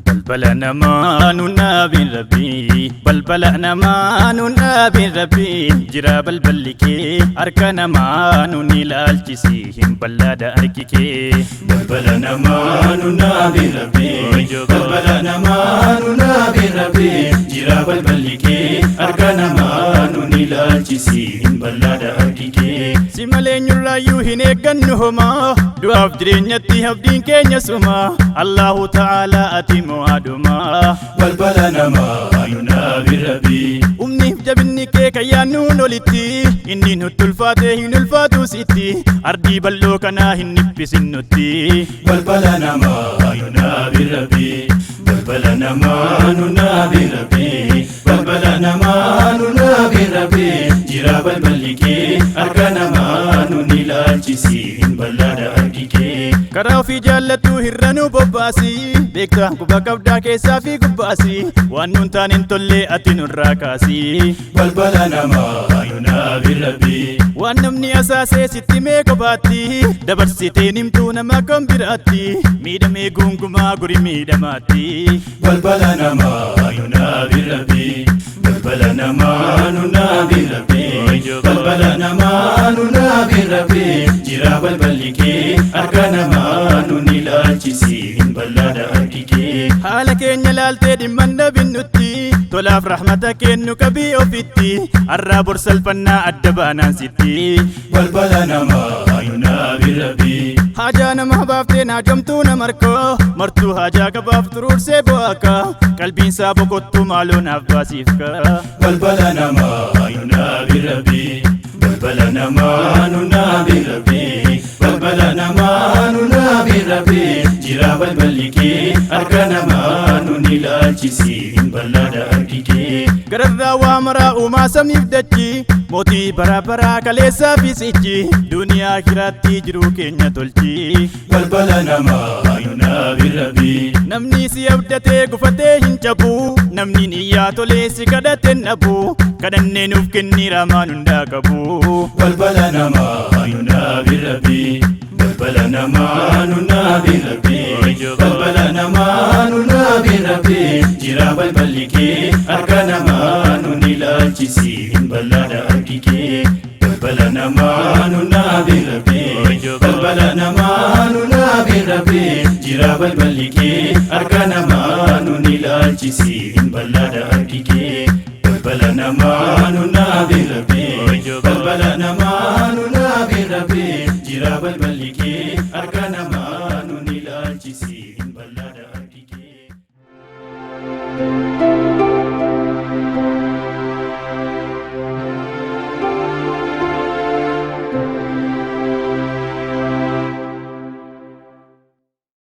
Balbala namaa nuun dhaabin rabbii, balbala namaa nuun dhaabin rabbii, jira balballi kee harka namaa nuun ilaalchisi hin bal'aadha harki kee. Balbala namaa nuun dhaabin rabbii, balbala namaa nuun dhaabin rabbii, jira balballi kee harka namaa nuun ilaalchisi hin bal'aadha harki kee. Si malee eenyurraayyuu hin eeggannu homaa, du'aaf jireenyatti abdiin keenya suma, Allahu ta'aalaa ati mo'aadhuma. Balbala namaa nuun dhaabin rabbii. Humniif jabinni kee kayyaan nuun olitti, inni nutti ulfaate hin ulfaatu sitti, ardii bal'oo kanaa hin dhiphisin nutti. Balbala namaa nuun dhaabin rabbii. Balbala namaa nuun dhaabin rabbii. Balbala namaa nuun dhaabin rabbii. Jira balballi kee harka namaa nuun ilaalchisi hin bal'aadha harki kee. Karaa ofii jaallattu irra nu bobbaasi, beektaa quba qabdaa keessaa fi gubbaasi, waan nuun taan hin tolle ati nurraa kaasi. Balbala namaa nuun dhaabin rabbii. Waan namni asaasee sitti mee kophaatti, dabarsitee nimtuu nama kan biraatti, miidhamee gungumaa guri miidhamaatti. Balbala namaa nuun dhaabin rabbii. Balbala namaa nuun dhaabin rabbii. Balbala namaa nuun dhaabin rabbii. Jira balballi kee harka namaa nuun ilaalchisi hin bal'aadha harki kee. Haala keenya laaltee dhimma hin dhabin nutti, tolaaf rahmata kennu qabii ofitti, arraa bor salphannaa adda baanaan sitti. Balbala namaa nuun dhaabin rabbii. Haajaa nama baaftee naajomtuu nama harkoo, martuu haajaa qabaaf xuruursee bo'aaka, qalbiinsaa boqottuu maaloo naaf baasiif ka. Balbala namaa nuun dhaabin rabbii. Balbala namaa nuun dhaabin rabbii. Balbala namaa nuun dhaabin rabbii. Jira balballi kee harka namaa nuun ilaalchisi hin bal'aadha harki kee. Gararraa waa maraa uumaa samiif dachii, mootii bara baraa kaleessaa fi sichi, duniyaa kiraatti jiruu keenya tolchi. Balbala namaa nuun dhaabin rabbii. Namni si abdatee gufatee hin cabu, namni niyyaa tolee si kadhate hin dhabu, kadhannee nuuf kenni raamaan hundaa qabu. Balbala namaa nuun dhaabin rabbii. Balbala namaa nuun dhaabin rabbii. Balbala namaa nuun dhaabin rabbii. Jira balballi kee harka namaa nuun ilaalchisi hin bal'aadha harki kee. Balbala namaa nuun dhaabin rabbii. Balbala namaa nuun dhaabin rabbii. Jira balballi kee harka namaa nuun ilaalchisi hin bal'aadha harki kee. Balbala namaa nuun dhaabin rabbii. Balbala namaa nuun dhaabin rabbii. Jira balballi kee harka namaa nuun ilaalchisi hin bal'aadha.